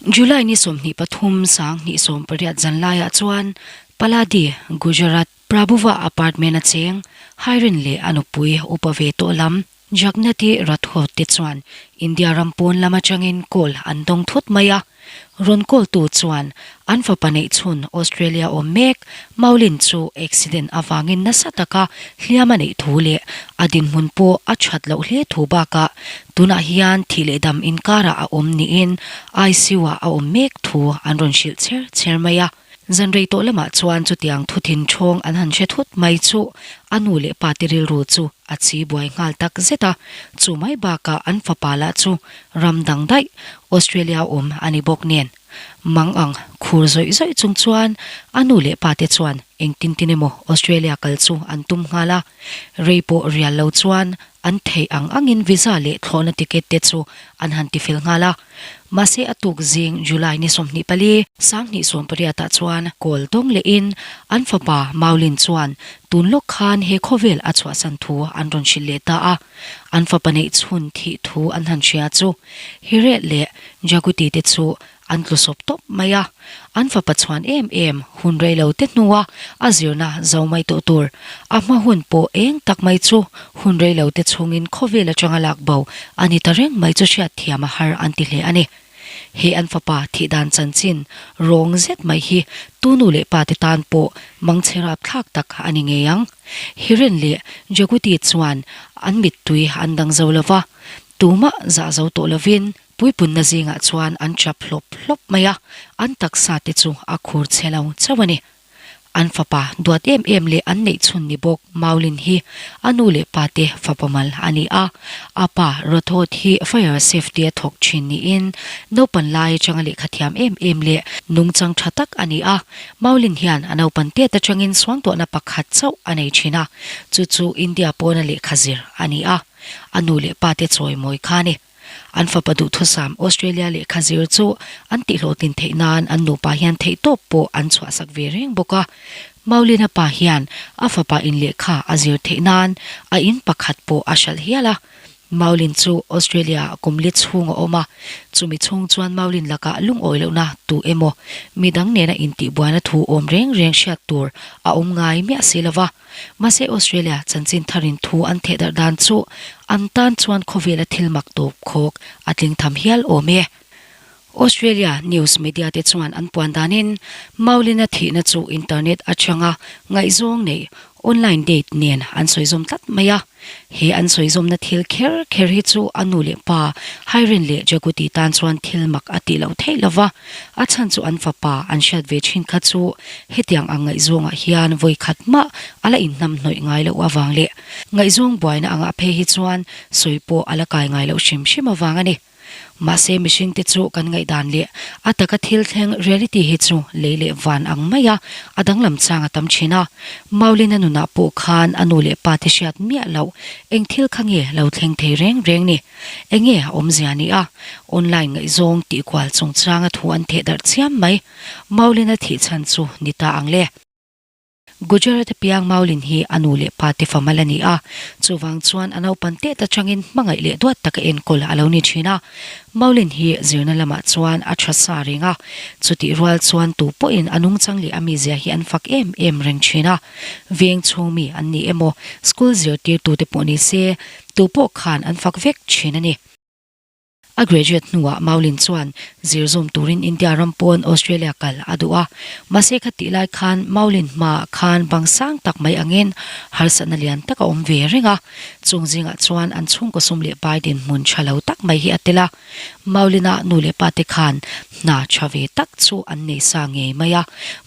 July ni 23 2018 zanlaiah chuan Paladi, Gujarat, Prabhuva apartment a cheng Hairin leh a nupui upa ve tawh lam Jagnati Rathod te chuan India ram pawn lam atangin call an dawng thut mai a. Rawn call tu chuan an fapa neih chhun Australia awm mek Maulin chu accident avangin nasa taka hliam a neih thu leh a dinhmun pawh a that loh hle thu bakah tunah hian thih leh dam inkarah a awm niin ICU ah a awm mek thu an rawn hrilh chher chher mai a. Zan rei tawh lamah chuan chutiang thu thinthawng an han hre thut mai chu a nu leh pa te rilru chu a chi buai nghal tak zet a, chu mai bakah an fapa lah chu ram dang daih Australia awm a ni bawk nen. Mang ang khur zawih zawih chung chuan a nu leh pa te chuan engtin tin emaw Australia kal chu an tum nghal a, rei pawh rial lo chuan an theih ang angin visa leh thlawhna ticket te chu an han tifel nghal a. Mahse a tuk zing July ni 24, 2018 ah chuan kawl dawng lehin an fapa Maulin chuan tun lawk khan he khawvel a chhuahsan thu an rawn hrilh leh ta a. An fapa neih chhun thih thu an han hria chu Hiret leh Jaguti te chu an tlu sawp tawp mai a. An fapa chhuan em em hun rei lo te hnua a zirna zo mai tawh tur. A hma hun pawh eng tak mai chu hun rei lo te chhungin khawvel atanga lak bo a ni ta reng mai chu hriat thiam a har an ti hle a ni. He an fapa thih dan chanchin rawng zet mai hi tu nu leh pa te tan pawh mangchhe rapthlak tak a ni ngei ang. Hiren leh Jaguti chuan an mittui an dang zo lo va, tumah zah zo tawh lovin puipunna zingah chuan an chap hlawp hlawp mai a, an taksa te chu a khur chhe lo chauh a ni. An fapa duat em em leh an neih chhun ni bawk Maulin hi a nu leh pa te fapa mal a ni a, a pa Rathod hi fire safety a thawk thin niin naupan lai atanga lehkha thiam em em leh nungchang tha tak a ni a, Maulin hian a naupan tet atangin suangtuahna pakhat chauh a nei thin a, chu chu India pawna lehkha zir a ni a, a nu leh pa te chawimawi kha a ni. An fapa duhthusam Australia lehkha zir chu an tihhlawhtlin theih nan an nupa hian theihtawp pawh an chhuahsak ve reng bawk a. Maulina pa hian a fapa in lehkha a zir theih nan a in pakhat pawh a hralh hial a. Maulin chu Australia ah kum li chhung a awm a, chumi chhung chuan Maulin lakah lungawi lohna tu emaw midang nena intihbuaina thu awm reng reng hriat tur a awm ngai miah si lova. Mahse Australia chanchin tharin thu an theh darh dan chu an tan chuan khawvela thil mak tawp khawk a tling tham hial awm e. Australia news media te chuan an puan danin Maulina thihna chu internet atanga ngaihzawng nei online date nen an sawizawm tlat mai a. He an sawizawmna thil kher kher hi chu a nu leh pa Hairin leh Jaguti tan chuan thil mak a tih loh theih lo va, a chhan chu an fapa an hriat ve thin kha chu hetiang ang ngaihzawngah hian vawi khat mah a la inhnam hnawih ngai loh avang leh ngaihzawng buaina angah phei hi chuan sawi pawh a la kai ngai loh hrim hrim avang a ni. Mahse mihringte chu kan ngaihdan leh a taka thil thleng reality hi chu lei leh van ang mai a, a danglam chang a tam thin a. Maulina nunah pawh khan a nu leh pa te hriat miah loh eng thil kha nge lo thleng thei reng reng ni? Enge a awmzia ni a? Online ngaihzawng tih kual chungchanga thu an theh darh chiam mai. Maulina thih chhan chu ni ta ang le. Gujarat a piang Maulin hi a nu leh pa te fa mal a ni a, chuvang chuan a naupan tet atangin hmangaih leh duat taka enkawl a lo ni thin a. Maulin hi zirna lamah chuan a tha sa reng a, chutih rual chuan tu pawhin a nungchang leh a mizia hi an fak em em reng thin a. Veng chhung mi an ni emaw, school zirtirtute pawh ni se, tu pawh khan an fak vek thin a ni. A graduate hnuah Maulin chuan zir zawm turin India ram pawn Australia kal a duh a. Mahse khatih lai khan Maulin hmaah khan bang sang tak mai angin harsatna lian tak a awm ve reng a. Chung zingah chuan an chhungkaw sum leh pai dinhmun tha lo tak mai hi a tel a. Maulina nu leh pa te khan hna tha ve tak chu an nei sa ngei mai a.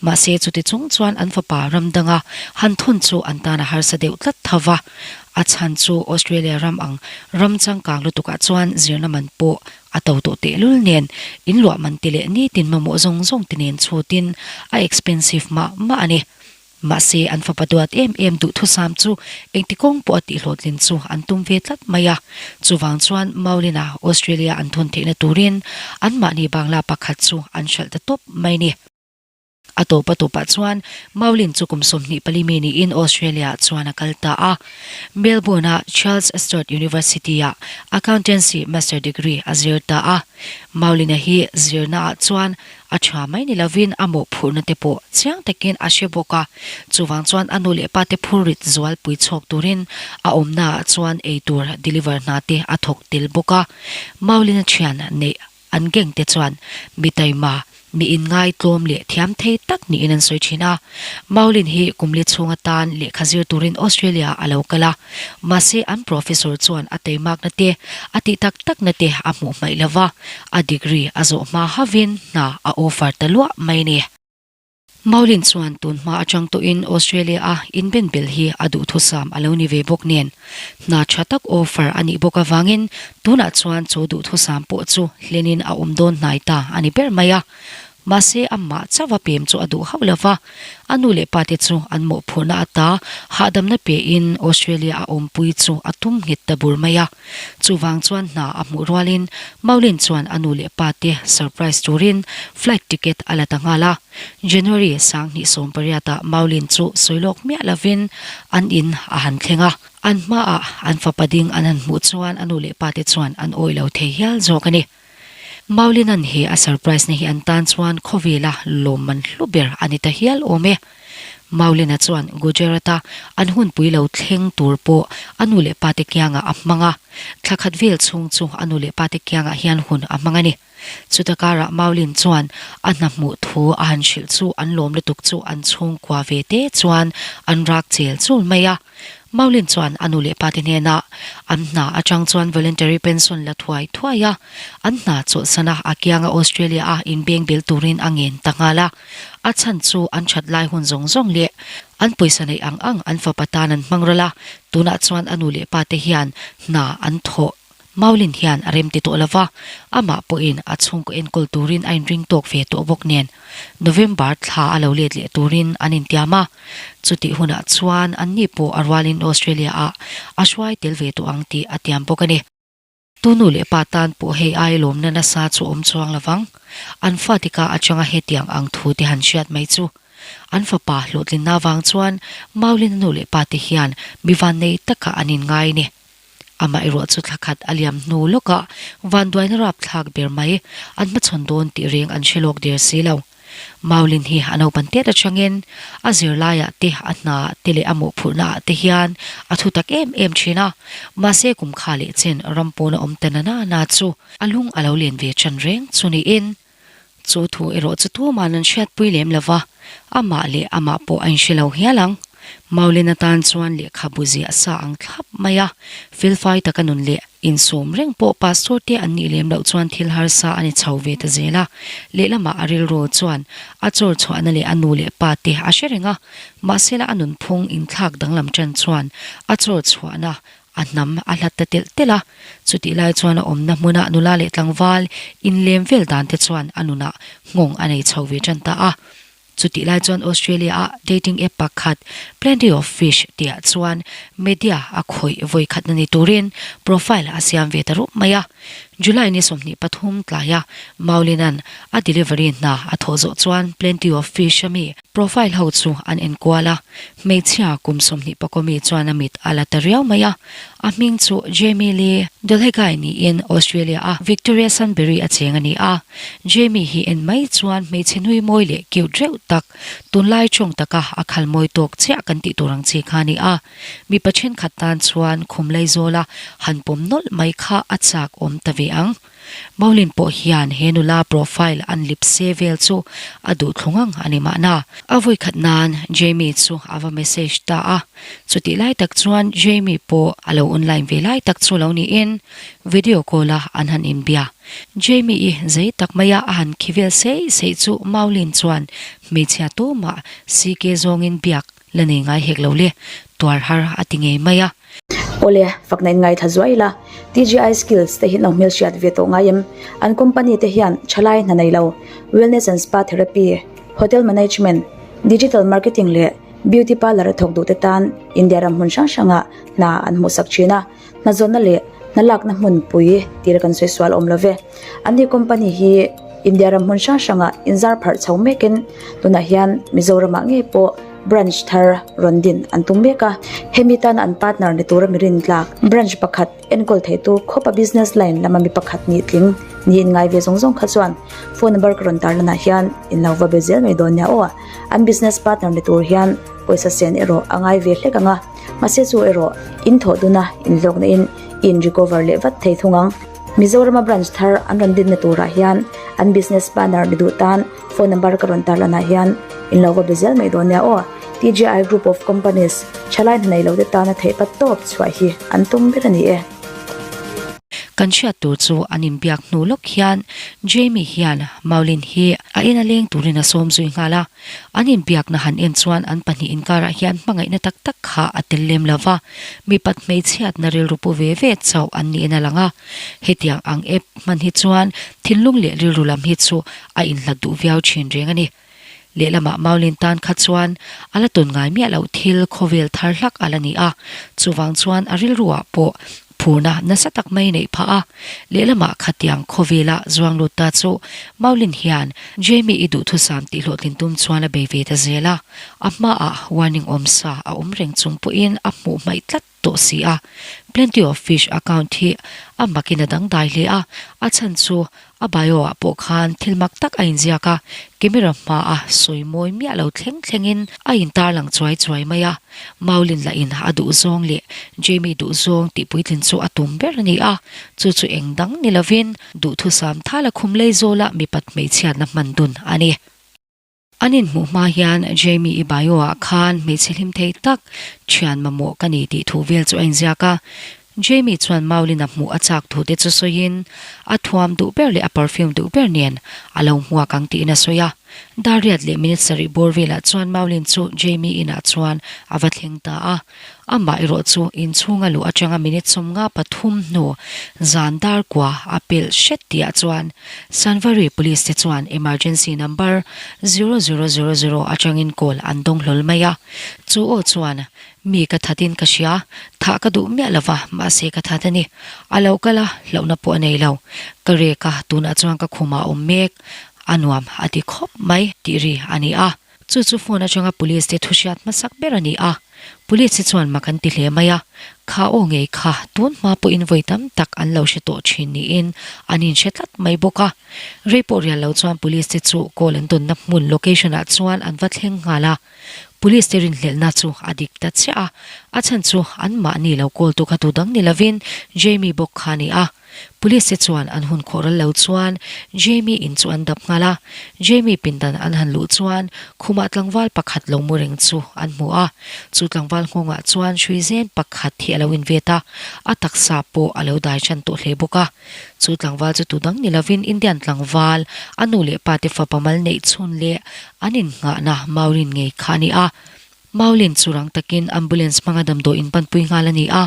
Mahse chuti chung chuan an fapa ram danga han thawn chu an tan a harsa deuh tlat tho va. A chhan chu Australia ram ang ram changkang lutukah chuan zirna man pawh a to tawh tehlul nen in luah man ti leh nitin mamawh zawng zawng te nen chhutin a expensive mah mah a ni. Mahse an fapa duat em em duhthusam chu engti kawng pawh a tihhlawhtlin chu an tum ve tlat mai a. Chuvang chuan Maulina Australia an thawn theihna turin anmahni bangla pakhat chu an hralh ta tawp mai ni. A tawp a tawpah chuan Maulin chu kum 24 mi niin Australia ah chuan a kal ta a. Melbourne-a Charles Sturt University-ah Accountancy Master Degree a zir ta a. Maulina hi zirnaah chuan a tha mai ni lovin a mawhphurhna te pawh chiang takin a hre bawk a. Chuvang chuan a nu leh pa te phurrit zualpui chhawk turin a awmnaah chuan eitur deliver hna te a thawk tel bawk a. Maulina thian neih An gang te chuan mi taima, mi inngai tlawm leh thiam thei tak niin an sawi thin a. Maulin hi kumli chhung atan lehkha zir turin Australia a lo kal a. Mahse an professor chuan a teimakna te, a tih tak takna te a hmuh hmaih lo va, a degree a zawh hma havin hna a offer ta luah mai a ni. Maulin chuan tun hma atang tawhin Australia-a inben bel hi a duhthusam a lo ni ve bawk nen, hna tha tak offer a nih bawk avangin tunah chuan chu duhthusam pawh chu hlenin a awm dawn hnai ta a ni ber mai a. Mahse amah chauha pem chu a duh hauh lo va, a nu leh pate chu an mawhphurhna ata hahdamna pein Australia-a awmpui chu a tum nghet ta bur mai a. Chuvang chuan hna a hmuh rualin Maulin chuan a nu leh pa te surprise turin flight ticket a la ta nghal a. January 2018 ah Maulin chu sawi lawk miah lovin an in a han thleng a. An hmaah an fapa ding an han hmuh chuan a nu leh pa te chuan an awih lo thei hial zawk a ni. Maulinan he a surprise na hi an tan chuan khawvela lawmman hlu ber a ni ta hial awm e. Maulina chuan Gujarat-a an hunpui lo thleng tur pawh a nu leh pate kiangah a hmang a, thla khat vel chhung chu a nu leh pate kiangah hian hun a hmang a ni. Chuta karah Maulin chuan a hna hmuh thu a han hrilh chu an lawm lutuk chu an chhungkua ve te chuan an rak chel chul mai a. Maulin chuan a nu leh pate hnenah an hna atang chuan voluntary pension la thuai thuai a, an hna chawlhsan a, a kianga Australia-a inbeng bel turin a ngen ta nghal a. A chhan chu an that lai hun zawng zawng leh an pawisa neih ang ang an fapa tan an hmang ral a, tunah chuan a nu leh pate hian hna an thawh. Maulin hian a remti tawh lo va, amah pawhin a chhungkaw enkawl turin a inring tawk ve tawh bawk nen November thla a lo let leh turin an intiam a. Chutih hunah chuan anni pawh a rualin Australia-ah a hruai tel ve tawh ang tih a tiam bawk a ni. Tu nu leh pa tan pawh hei ai lawmna nasa chu awm chuang lo vang. An fate ka atanga hetiang ang thu te han hriat mai chu. An fapa hlawhtlinna vang chuan Maulina nu leh pate hian mi vannei takah an inngai a ni. Amaherawh chu thla khat a liam hnu lawkah vanduaina rapthlak ber mai an hmachhawn dawn tih reng an hre lawk der si lo. Maulin hi a naupan tet atangin a zirlaiah te, a hnaah te leh a mawhphurhnaah te hian a thu tak em em thin a. Mahse kum kha leh chen ram pawna awm ta na na na chu a lung a lo len ve tan reng chu niin chu thu erawh chu tuma'n an hriatpui lem lo va, amah leh amah pawh a inhre lo hial ang. Maulin atan chuan lehkhabu ziah sa ang thlap mai a, felfai taka nun leh insawm reng pawh pastor te an nih lem loh chuan thil harsa a ni chho ve ta zel a. Lehlamah a rilru chuan a chawr chhuahna leh a nu leh pa te a hre reng a, mahsela a nunphung inthlak danglam tan chuan a chawr chhuahna a hnam a hlat ta telh telh a. Chutih lai chuan a awmna hmuna nula leh tlangval inlem vel dan te chuan a nunah nghawng a nei chho ve tan ta a. Chutih lai chuan Australia-a dating app pakhat Plenty of Fish tihah chuan media a khawih vawi khatna ni turin profile a siam ve ta rup mai a. July ni 23 tlaia Maulina'n a delivery hna a thawh zawh chuan Plenty of Fish a mi profile ho chu an enkual a, hmeichhia kum 20 pakua mi chuan a mit a la ta riau mai a. A hming chu Jamie Lee Dolhegai niin Australia-a Victoria Sunbury a cheng a ni a. Jamie hi en mai chuan hmeichhe nui mawi leh cute reuh tak, tunlai tawng taka a khal mawi tawk chiah kan tih tur ang chi kha a ni a. Mipa thenkhat tan chuan khum Laizawla han pawm nawlh mai kha a chak awm ta ve ang. Maulin pawh hian he nula profile an lip se vel chu a duh thlung ang a ni mahna. A vawikhat nan Jamie chu a va message ta a, chutih lai tak chuan Jamie pawh a lo online ve lai tak chu lo niin video call a an han inbia. Jamie i zei tak maia a han khi vel seih seih chu Maulin chuan hmeichhia tumah CK zawngin biak la nei ngai hek lo le, tuar har a ti ngei mai a. Awle, fakna in ngaithla zuai ila, TGI Skills te hi an lo hmelhriat ve tawh ngai em? An company te hian thalai hna nei lo, Wellness and Spa Therapy, Hotel Management, Digital Marketing leh Beauty Parlour a thawk duh te tan India ram hmun hrang hrangah hna an hmuhsak thin a, hna zawnna leh hna lakna hmunpui tir kan sawi sual awm lo ve. Anni company hi. India ram hmun hrang hrangah inzar pharh chho mekin tunah hian Mizoramah ngei pawh branch thar rawn din an tum mek a. Hemi tana an partner ni tura mi rintlak branch pakhat enkawl theitu khawpa business line lama mi pakhat nih tling niin ngai ve zawng zawng kha chuan phone number ka rawn tarlanah hian in lo va be zel mai dawn nia aw. An business partner ni tur hian pawisa sen erawh a ngai ve hlek ang a, mahse chu erawh in thawh duna inhlawkna in in recover leh vat thei thung ang. Mizorama branch thar an rawn dinna turah hian an business partner ni duh tan phone number ka rawn tarlanah hian in lo va be zel mai dawn nia aw. TGI Group of Companies thalai hna nei lo te tana theih pat tawp chhuah hi an tum ber a ni e. Kan hriat tur chu an inbiak hnu lawk hian Jamie hian Maulin hi a ina leng turin a sawm zui nghal a. An inbiakna han en chuan an pahnih inkarah hian hmangaihna tak tak kha a tel lem lo va, mipat hmeichhiatna rilru pu ve ve chauh an niin a lang a. Hetiang ang app hman hi chuan thinlung leh rilru lam hi chu a inhlat duh viau thin reng a ni. Lehlamah Maulin tan kha chuan a la tawn ngai miah loh thil khawvel thar hlak a la ni a, chuvang chuan a rilruah pawh phurna nasa tak mai neih phah a. Lehlamah khatiang khawvela zuang lut ta chu Maulin hian Jamie i duhthusam tih hlawhtlin tum chuan a bei ve ta zel a, a hmaah warning awmsa a awm reng chung pawhin a hmuh hmaih tlat tawh si a. Plenty of Fish account hi a makin a dangdai hle a, a chhan chu a bio ah pawh khan thil mak tak a inziak a, camera hma a sawi mawi miah lo thleng thlengin a intarlang chuai chuai mai a. Maulin lahin a duhzawng leh Jamie duhzawng tih puitlin chu a tum ber a ni a, chu chu eng dang ni lovin duhthusam thala khum lei zawla mipat hmeichhiatna hman dun a ni. An inhmuh hma hian Jamie i bio ah khan hmeichhe hlim thei tak thian mamawh ka ni tih thu vel chu a inziak a. Jamie chuan Maulin a hmuh a chak thu te chu sawiin a thuam duh ber leh a perfume duh ber nen a lo hmuak ang tiin a sawi a. Dar riat leh minute sarih bawr velah chuan Maulin chu Jamie inah chuan a va thleng ta a. Amah erawh chu inchhunga luh atanga minute 53 hnu zan dar kua a pelh hret tihah chuan Sanvari Police te chuan emergency number zero zero zero zero atangin call an dawng hlawl mai a. Chu aw chuan, Mi ka thatin ka hria, thah ka duh miah lova, mahse ka that a ni. A lo kal a, hlauhna pawh a nei lo. Ka rek a, tunah chuan ka khumah a awm mek. A nuam a ti khawp mai tih ri a ni a. Chu chu phone atanga police te thuhriat hmasak ber a ni a, police te chuan mak an ti hle mai a, kha aw ngei kha tun hma pawhin vawi tam tak an lo hre tawh thin niin an inhre tlat mai bawk a. Rei pawh rial lo chuan police te chu call an tawnna hmun location ah chuan an va thleng nghal a, police te rinhlelhna chu a dik ta chiah a, a chhan chu anmahni lo call tu kha tu dang ni lovin Jamie bawk kha a ni a. Police te chuan an hun khawh ral lo chuan Jamie in chu an dap nghal a, Jamie pindan an han luh chuan khumah tlangval pakhat lo mu reng chu an hmu a, chu tlangval nghawngah chuan hrui zen pakhat hi a lo invet a, a taksa pawh a lo dai ṭan tawh hle bawk a. Chu tlangval chu tu dang ni lovin Indian tlangval, a nu leh pa te fapa mal neih chhun leh an innghahna Maureen ngei kha a ni a. Maulin chu rang takin ambulance hmanga damdawi in panpui nghal a ni a,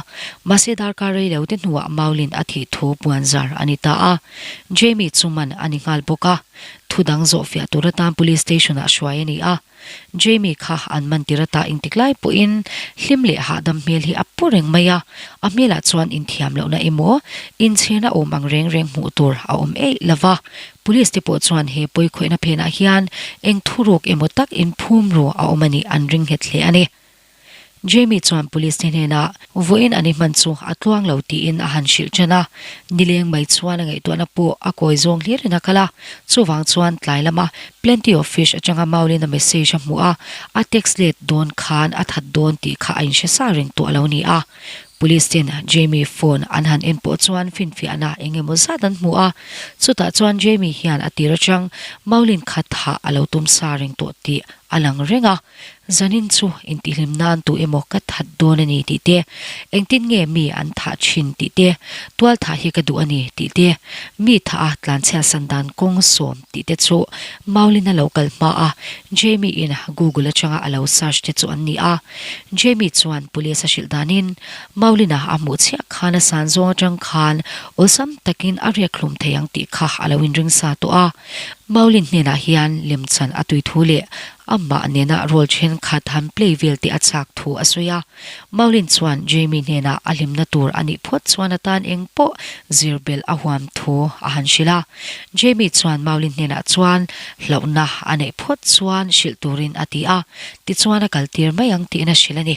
mahse darkar rei lo te hnuah Maulin a thih thu puan zar a ni ta a. Jamie chu man a ni nghal bawk a, thu dang zawh fiah tur atan police station ah hruai a ni a. Jamie kha an man tir ata engtik lai pawhin hlim leh hahdam hmel hi a pu reng mai a, a hmelah chuan inthiam lohna emaw inchhirna awm ang reng reng hmuh tur a awm eih lo va. Police te pawh chuan he pawikhawihna phenah hian eng thuruk emaw tak inphum ru a awm a nih an ring nghet hle a ni. Jamie chuan police te hnenah vawiin an i hman chu a tluang lo tiin a han hrilh ṭan a, nileng mai chuan a ngaihtuahna pawh a kawi zawng hlirin a kal a, chuvang chuan tlai lama Plenty of Fish aṭanga Maulina message a hmuh a, a text let dawn khan a that dawn tih kha a inhre sa reng tawh a lo ni a. Police ten Jamie phone an han en pawh chuan finfiahna eng emaw zat an hmu a, chutah chuan Jamie hian a tir atang Maulin kha thah a lo tum sa reng tawh tih a lang reng a, zanin chu intihhlim nan tu emaw ka that dawn a ni tih te, engtin nge mi an thah thin tih te, tual thah hi ka duh a ni tih te, mi thah a tlanchhiat san dan kawng sawm tih te chu Maulin a lo kal hma a, Jamie in Google atanga a lo search te chu an ni a. Jamie chuan police a hrilh danin Maulina a hmuh chiah khan a san zawng atang khan awlsam takin a riak hlum thei ang tih kha a lo inring sa tawh a. Maulin hnenah hian lemchan a tui thu leh Amah nena role thenkhat han play vel te a chak thu a sawi a. Maulin chuan Jamie hnenah a hlimna tur a nih phawt chuan atan eng pawh zir belh a huam thu a han hrilh a. Jamie chuan Maulin hnenah chuan hlauhna a neih phawt chuan hrilh turin a ti a, tichuan a kaltir mai ang tiin a hrilh a ni.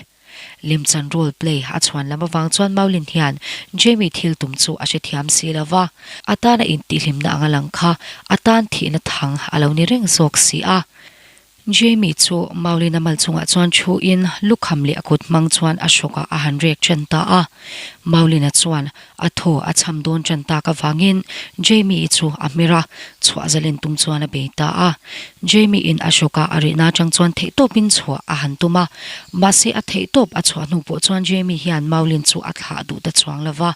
Lemchan role play a chhuan lam avang chuan Maulin hian Jamie thil tum chu a hrethiam si lo va, a tana intihhlimna anga lang kha a tan thihna thang a lo ni reng zawk si a. Jamie chu Maulina mal chungah chuan thu in lukham leh a kut hmang chuan a hrawkah a han rek ṭan ta a. Maulina chuan a thaw a chham dawn ṭan tak avangin Jamie-i chu a hmer a, chhuah zalen tum chuan a bei ta a. Jamie-in a hrawkah a rihna aṭang chuan theihtawpin chhuah a han tum a, mahse a theihtawp a chhuah hnu pawh chuan Jamie hian Maulin chu a thlah duh ta chuang lo va.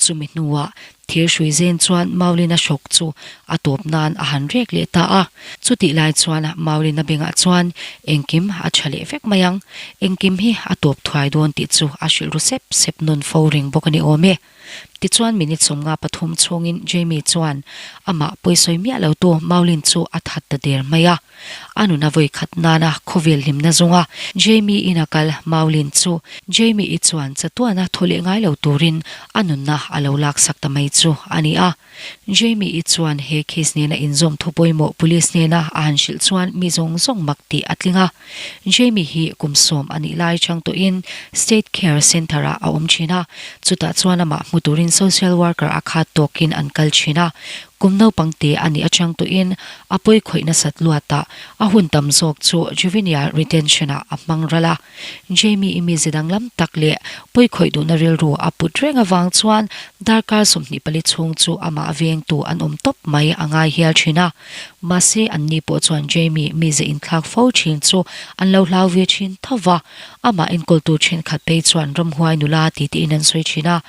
Chumi hnuah thir hrui zen chuan Maulina hrawk chu a tawp nan a han rek leh ta a. Chutih lai chuan Maulina bengah chuan engkim a tha leh vek mai ang, engkim hi a tawp thuai dawn tih chu a hrilh ru sep sep nawn fo reng bawk a ni awm e. Tichuan minute 53 chhungin Jamie chuan amah pawisawi miah lotu Maulin chu a that ta der mai a. A nuna vawi khat nana khawvel hlimna zawnga Jamie in a kal Maulin chu Jamie i chuan chatuana thaw leh ngai lo turin a nunna a lo laksak ta mai chu a ni a. Jamie i chuan he case nena inzawm thu pawimawh police nena a han hrilh chuan mi zawng zawng mak tih a tling a. Jamie hi kum sawm a nih lai chang tawhin State Care Centre ah a awm thin a, chutah chuan amah hmu turin social worker a khat tawkin an kal thin a. Kum naupang te a nih atang tawhin a pawi khawih nasat luatah a hun tam zawk chu Juvenile Retention-ah a hmang ral a. Jamie i mize danglam tak leh pawi khawih duhna rilru a put reng avang chuan darkar 24 chhung chu amah vengtu an awm tawp mai a ngai hial thin a. Mahse anni pawh chuan Jamie mize inthlak fo thin chu an lo hlau ve thin tho va, amah enkawltu thenkhat phei chuan ramhuai nula ti tein an sawi thin a.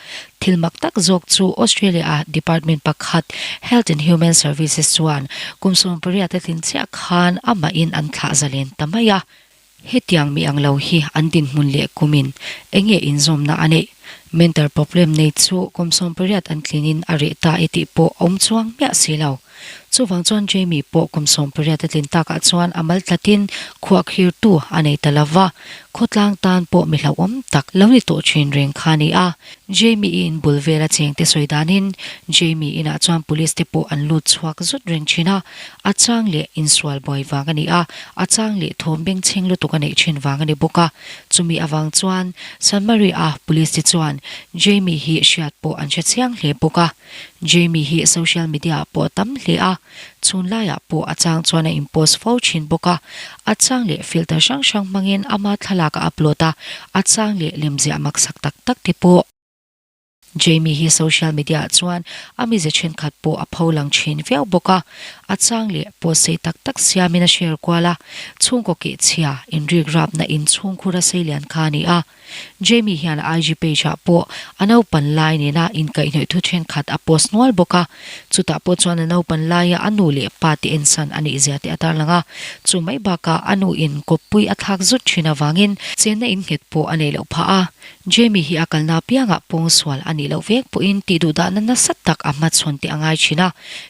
Thil mak tak zawk chu Australia-a department pakhat Health and Human Services chuan kum 18 a tlin chiah khan amahin an thlah zalen ta mai a. Hetiang mi ang lo hi an dinhmun leh kumin eng nge inzawmna a neih? Mental problem nei chu kum 18 an tlinin a reh ta e tih pawh a awm chuang miah si lo. Chuvang chuan Jamie pawh kum 18 a tlin takah chuan a mal tlatin khuahkhirtu a nei ta lo va, khawtlang tan pawh mi hlauhawm tak lo ni tawh thin reng kha a ni a. Jamie-i in bul vela chengte sawi danin Jamie inah chuan police te pawh an lut chhuak zut reng thin a, a chang leh insual buai vang a ni a, a chang leh thawm bengchheng lutuk a neih thin vang a ni bawk a. Chumi avang chuan San Maria police te chuan Jamie hi hriat pawh an hre chiang hle bawk a. Jamie hi social media ah pawh a tam hle a, chhun laiah pawh a chang chuan a in-post fo thin bawk a, a chang leh filter hrang hrang hmangin ama thlalak a upload a, a chang leh lemziah maksak tak tak te pawh. Jamie hi social media ah chuan a mize thenkhat pawh a pho lang thin viau bawk a, a chang leh post sei tak tak siamin a share kual a, chhungkaw kehchhia inrikrapna inchhungkhur a seilian kha a ni a. Jamie hian a IG page ah pawh a naupan lai nena inkaihhnawih thu thenkhat a post nual bawk a, chutah pawh chuan a naupan laia a nu leh pa te ensan a nih zia te a tarlang a, chu mai bakah a nu in kawppui a thlak zut thin avangin chenna in nghet pawh a nei loh phah a. Jamie hi a kalna apiangah pawngsual a nih loh vek pawhin tih duh dahna nasa tak a hmachhawn te a ngai thin a,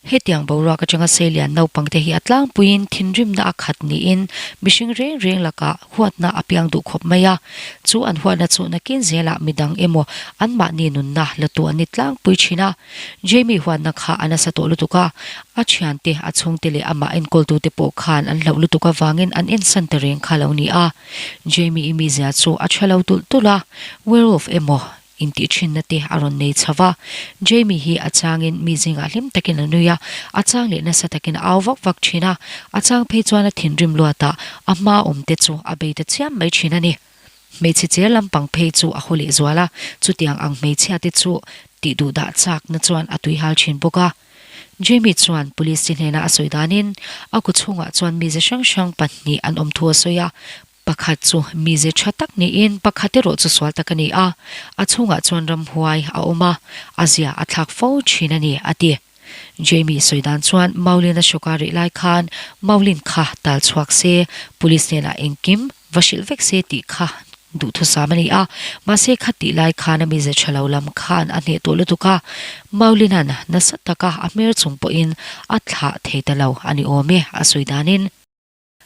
hetiang boruak atanga seilian naupang te hi a tlangpuiin thinrimna a khat niin mihring reng reng lakah Huatna a piang duh khawp mai a, chu an huatna chu nakin zelah midang emaw anmahni nunna la tu an ni tlangpui thin a. Jamie huatna kha a nasa tawh lutuk a, a thiante, a chhungte leh amah enkawltute pawh khan an hlauh lutuk avangin an ensan ta reng kha lo ni a. Jamie i mizia chu a tha lo tulh tulh a, werewolf emaw Intih thinna te a rawn nei chho va. Jamie hi a changin mi zingah hlim takin a nui a, a chang leh nasa takin a au vak vak thin a, a chang phei chuan a thinrim luatah a hma awm te chu a bei ta chiam mai thin a ni. Hmeichhe cher lampang phei chu a haw leh zual a, chutiang ang hmeichhia te chu tih duh dah chakna chuan a tuihal thin bawk a. Jamie chuan police te hnena a sawi danin a kaw chhungah chuan mize hrang hrang pahnih an awm thu a sawi a, Pakhat chu mize tha tak niin pakhat erawh chu sual tak a ni a, a chhungah chuan ramhuai a awm a, a zia a thlak fo thin a ni, a ti. Jamie sawi dan chuan Maulin a hrawk a rih lai khan Maulin kha tal chhuak se, police hnenah engkim va hrilh vek se tih kha duhthusam a ni a, mahse kha tih lai khan a mize tha lo lam khan a hneh tawh lutuk a, Maulinan nasa taka a hmer chung pawhin a thlah thei ta lo a ni awm e, a sawi danin.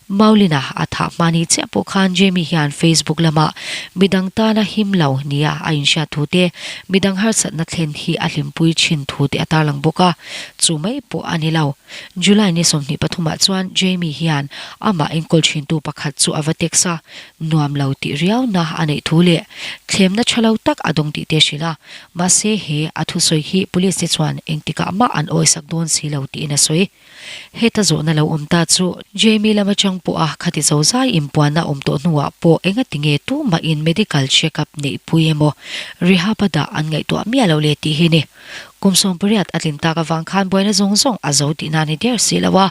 Maulina a thah hma ni chiah pawh khan Jamie hian Facebook lamah midang tana him lo nia a inhriat thu te, midang harsatna thlen hi a hlimpui thin thu te a tarlang bawk a, chu mai pawh a ni lo. July ni 23 ah chuan Jamie hian amah enkawl thintu pakhat chu a va text a, nuam lo tih riauna a neih thu leh thlemna tha lo tak a dawng tih te a hrilh a, mahse he a thusawi hi police te chuan engtikah mah an awisak dawn si lo tiin a sawi. Heta zawhna lo awm ta chu Jamie lam atang pawha khati zozai inpuanna awm tawh hnuah pawh engatinge tumahin medical check up neihpui emaw rehab a dah an ngaihtuah miah loh le tih hi ni. Kum 18 a tlin tak avang khan buaina zawng zawng a zo tihna ni der si lo a.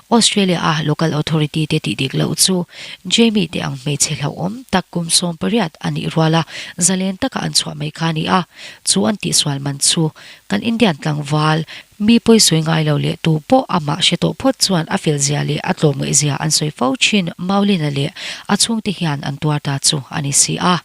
Australia a local authority te tih dik loh chu Jamie te ang hmeichhe hlauhawm tak kum 18 a nih ruala zalen taka an chhuah mai kha a ni a, chu an tihsual man chu kan Indian tlangval Mi pawisawi ngai lo leh tu pawh amah hre tawh phawt chuan a fel zia leh a tlawmngaih zia an sawi fo thin. Maulina leh a chhungte hian an tuar ta chu a ni si a.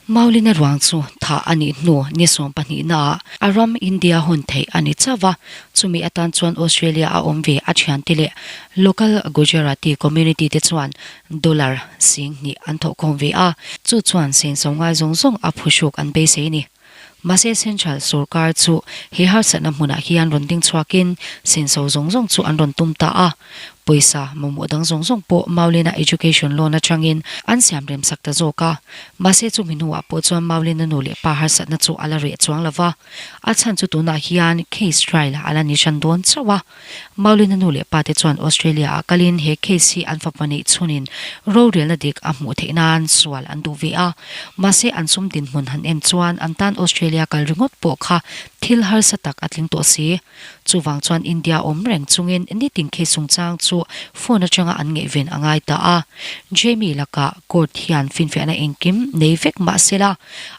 Maulina ruang chu thah a nih hnu ni sawmpahnihnaah a ram India hawn theih a ni chauh va, chumi atan chuan Australia a awm ve a thiante leh local Gujarati community te chuan dollar 2000 an thawhkhawm ve a, chu chuan senso ngai zawng zawng a phuhruk an beisei a ni. Mahse Central sorkar chu he harsatna hmunah hian rawn ding chhuakin senso zawng zawng chu an rawn tum ta a. Pawisa mamawh dang zawng zawng pawh Maulina Education Loan atangin an siam rem sak ta zawk a. Mahse chumi hnuah pawh chuan Maulina nu leh pa harsatna chu a la reh chuang lo va. A chhan chu tunah hian case trial a la ni hran dawn chauh a. Maulina nu leh pa te chuan Australia ah kalin he case hi an fapa neih chhunin rorelna dik a hmuh theih nan sual an duh ve a. Mahse an sum dinhmun han en chuan an tan Australia kal ringawt pawh kha thil harsa tak a tling tawh si. Chuvang chuan India awm reng chungin nitin case chungchang chu phone atanga an ngaihven a ngai ta a. Jamie lakah court hian finfiahna engkim nei vek mahsela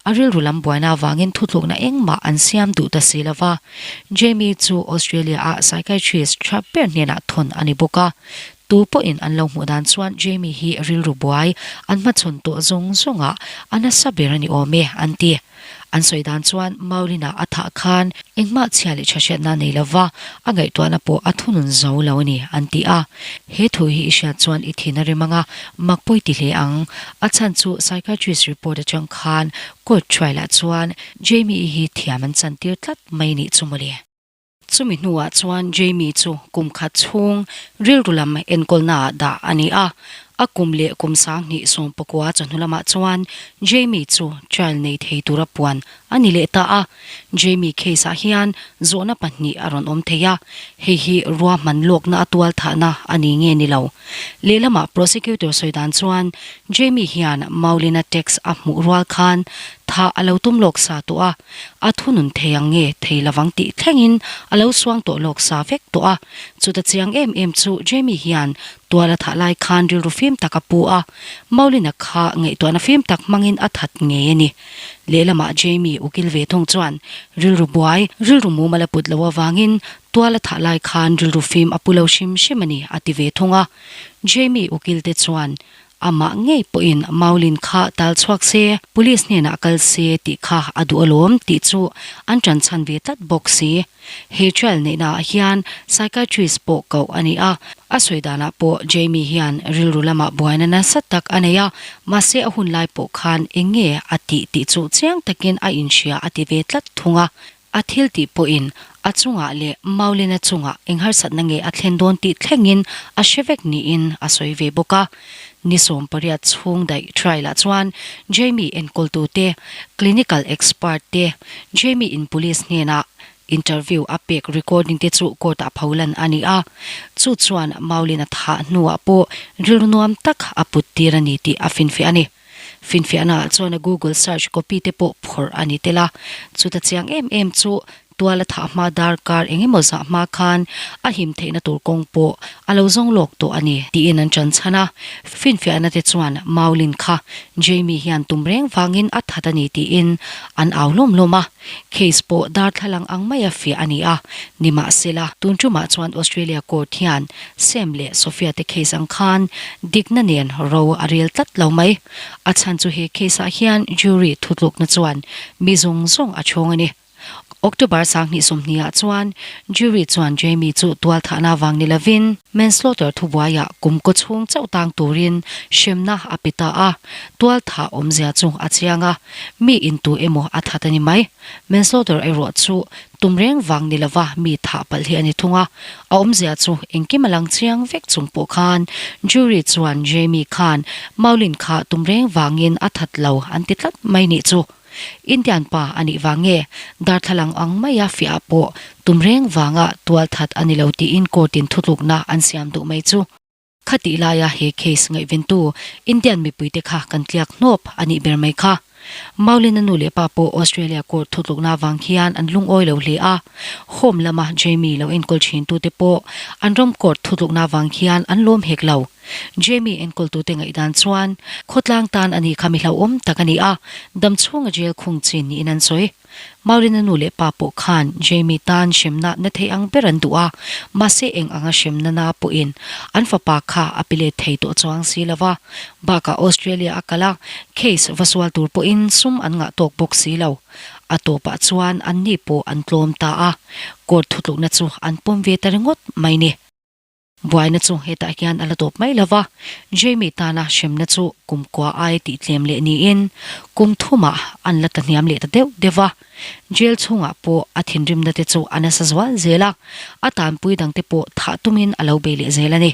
a rilru lam buaina avangin thutlukna engmah an siam duh ta si lova. Jamie chu Australia-a psychiatrist tha ber hnenah thawn a ni bawk a. Tu pawhin an lo hmuh dan chuan Jamie hi rilru buai an hmachhawn tawh zawng zawngah a nasa ber a ni awm e, an ti. An sawi dan chuan Maulina a thah khan engmah chhia leh tha hriatna nei lova a ngaihtuahna pawh a thunun zo lo a ni, an ti a. He thu hi i hriat chuan i thin a rim ang a, mak pawi ti hle ang. A chhan chu psychiatrist report atang khan court trial-ah chuan Jamie-i hi thiam an chantir tlat mai nih chu mawle. Chumi hnuah chuan Jamie chu kum khat chhung rilru lam enkawlnaah dah a ni a. A kum leh kum 2019 chawhnu lamah chuan Jamie chu trial nei thei tura puan a ni leh ta a. Jamie case-ah hian zawhna pahnih a rawn awm thei a, hei hi ruahman lawkna a tual thahna a ni nge ni lo. Lehlamah prosecutor sawi dan chuan Jamie hian Maulina text a hmuh rual khan thah a lo tum lawk sa tawh a, a thunun thei ang nge thei lovang tih thlengin a lo suang tawh lawk sa vek tawh a. Chuta chiang em em chu Jamie hian tual a thah lai khan rilru fim tak a pu a, Maulina kha ngaihtuahna fim tak hmangin a that ngei a ni. Lehlamah Jamie ukil ve thung chuan rilru buai, rilru mumal a put loh avangin tual a thah lai khan rilru fim a pu lo hrim hrim a ni a ti ve thung a. Jamie ukil te chuan Amah ngei pawhin Maulin kha tal chhuak se, police hnenah kal se tih kha a duh alawm tih chu an ṭan chhan ve tlat bawk si. He trial neihnaah hian psychiatrist pawh koh a ni a, a sawi danah pawh Jamie hian rilru lamah buaina nasa tak a nei a, mahse a hun lai pawh khan eng nge a tih tih chu chiang takin a inhria a ti ve tlat thung a. A thil tih pawhin a chungah leh Maulina chungah eng harsatna nge a thlen dawn tih thlengin a hre vek niin a sawi ve bawk a. Ni 18 chhung daih trial-ah chuan Jamie enkawltute, clinical expert te, Jamie in police hnenah interview a pek recording te chu court-ah pholan a ni a. Chu chuan Maulina thah hnuah pawh rilru nuam tak a put tir a ni tih a finfiah a ni. Finfiahnaah chuan a Google search copy te pawh phawrh a ni tel a, chuta chiang em em chu tual a thah hma darkar eng emaw zah hma khan a him theihna tur kawng pawh a lo zawng lawk tawh a ni tiin an ṭan chhan a. Finfiahna te chuan Maulin kha Jamie hian tum reng vangin a that a ni tiin an au hlawm hlawm a. Case pawh darthlalang ang maia fiah a ni a, nimahsela tun ṭumah chuan Australia court hian Sam leh Sophia te case ang khan dikna nen ro a rel tlat lo mai. A chhan chu he case ah hian jury thutlukna chuan mi zawng zawng a chhawng a ni. October 2020 ah chuan jury chuan Jamie chu tualthahna vang ni lovin manslaughter thubuaiah kum kaw chhung chauh tang turin hremna a pe ta a, tualthah awmzia chu a chiang a, mi intu emaw a that a ni mai. Manslaughter erawh chu tum reng vang ni lova mi thah palh hi a ni thung a, a awmzia chu engkim a lang chiang vek chung pawh khan jury chuan Jamie khan Maulin kha tum reng vangin a that lo an ti tlat mai nih chu. Indian pa a nih vang nge darthlalang ang maia fiah pawh tum reng vanga tual that a ni lo tiin court in thutlukna an siam duh mai chu. Khatih laia he case ngaihventu Indian mipuite kha kan tliak hnawp a nih ber mai kha. Maulina nu leh pa pawh Australia court thutlukna vang hian an lungawi lo hle a, home lama Jamie lo enkawl thintute pawh an ram court thutlukna vang hian an lawm hek lo. Jamie enkawltute ngaihdan chuan khawtlang tan a nih kha mi hlauhawm tak a ni a, damchhunga jail khung chin niin an sawi. Maurina nu leh pa pawh khan Jamie tan hremna na thei ang ber an duh a, mahse eng anga hremna na pawhin an fapa kha a pe let thei tawh chuang si lo va. Bakah Australia a kal a, case va sual tur pawhin sum an ngah tawk bawk si lo. A tawpah chuan anni pawh an tlawm ta a, court thutlukna chu an pawm ve ta ringawt mai ni. Buaina chu hetah hian a la tawp mai lo va, Jamie tana hremna chu kum kua ai tih tlem leh niin kum thumah an la ta hniam leh ta deuh deuh va. Jail chhungah pawh a thinrimna te chu a nasa zual zel a, a tanpui dangte pawh thah tumin a lo bei leh zel a ni.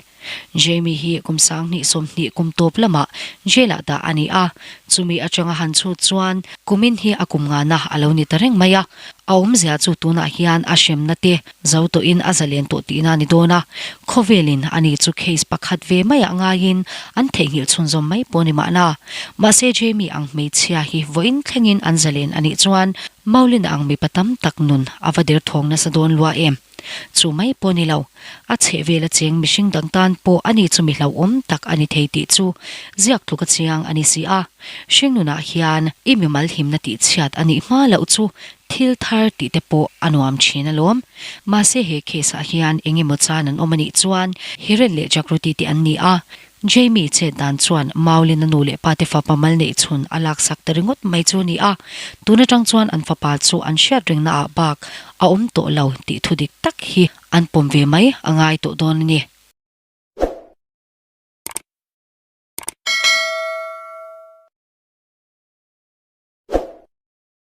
Jamie hi kum 2020 kum tawp lamah jail-ah dah a ni a, chumi atanga han chhut chuan kumin hi a kum ngana a lo ni ta reng mai a, a awmzia chu tunah hian a hremna te Zo tawhin a zalen tawh tihna a ni dawn a, khawvelin ani chu case pakhat ve maiah ngaiin an theihnghilh chhunzawm mai pawh a ni mahna. Mahse Jamie ang hmeichhia hi vawiin thlengin an zalen a nih chuan Maulina ang mipa tam tak nun a va derthawng nasa dawn lua em? Chu mai pawh a ni lo, a chhehvel a cheng mihring dang tan pawh ani chu mi hlauhawm tak a ni thei tih chu ziak tluk a chiang a ni si a. Hringnunah hian i mimal himna tihchhiat a nih hma loh chu Thil thar tih te pawh a nuam thin alawm. Mahse he case ah hian eng emaw chan an awm anih chuan Hiren leh Jagruti te an ni a. Jamie chet dan chuan Maulin a nu leh pa te fapa mal neih chhun a laksak ta ringawt mai chu a ni a. Tun atang chuan an fapa chu an hriat rengna ah bak a awm tawh lo tih thu dik tak hi an pawm ve mai a ngai tawh dawn a ni.